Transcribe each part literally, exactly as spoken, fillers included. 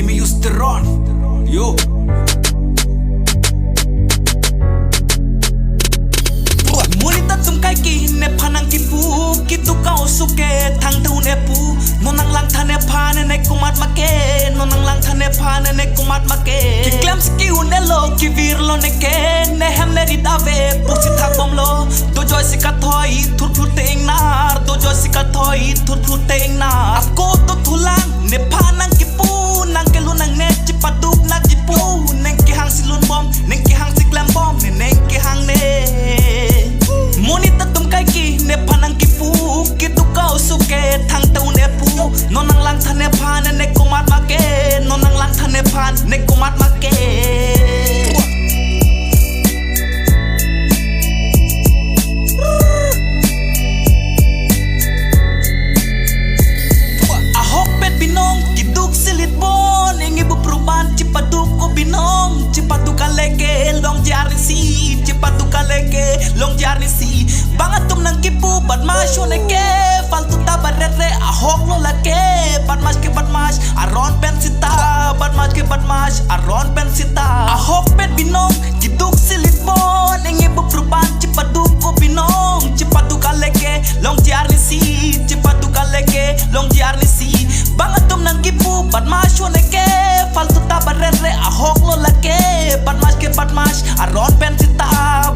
Mister Ron. Yo. Monit atum kaike nephan nangkipu, keduk ka-oso ke thangta un-e pu. Non nanglangtha nephan ne komat ma ke, non nanglangtha nephan ne komat ma ke. Keklem si ke-un-elo, kevirlo ne ke, ne hem le rit ave pusi thakbomlo. Dojoi si kathoi thurthur te ingnar, dojoi si kathoi thurthur te ingnar. Ako to thulang, nephan nangkipu, nangkelun nangne, chepaduk nangkipu. Neng kehang si lunbom, neng kehang si klembom, ne neng kehang ne. Monit atum kaike nephan nangkipu, keduk ka-oso ke thangta un-e pu. Non nanglangtha nephan ne komat ma ke, non nanglangtha nephan ne komat ma ke. Ahokpet binong, keduk si litbon, ingni bupru ban, chepaduk ko binong, chepaduk kali ke, longji arnisi, chepaduk kali ke, longji arnisi. Bang atum nangkipu, badmash un-e ke, faltu ta barere, ahoklo lake, badmash ke badmash, aron pen sita, badmash ke badmash, aron pen sita. Ahokpet binong, keduk si litbon, ingni bupru ban, chepaduk ko binong, chepaduk kali ke, longji arnisi, chepaduk kali ke, longji arnisi. Bang atum nangkipu, badmash un-e ke, faltu ta barere, ahoklo lake, badmash ke badmash, aron pen sita,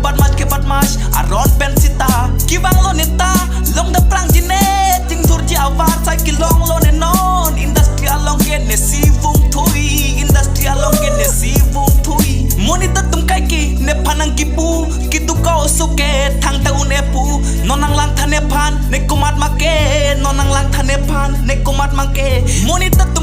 badmash ke badmash, aron pen sita. Kevanglo neta, longdam prangji ne, chingthurji avar sai kelonglo ne non. Industry along ke ne si vungthui, industry along ke ne si vungthui. Monit atum kaike nephan nangkipu, keduk ka-oso ke thangta un-e pu. Non nanglangtha nephan ne komat ma ke, non nanglangtha nephan ne komat ma ke. Monit atum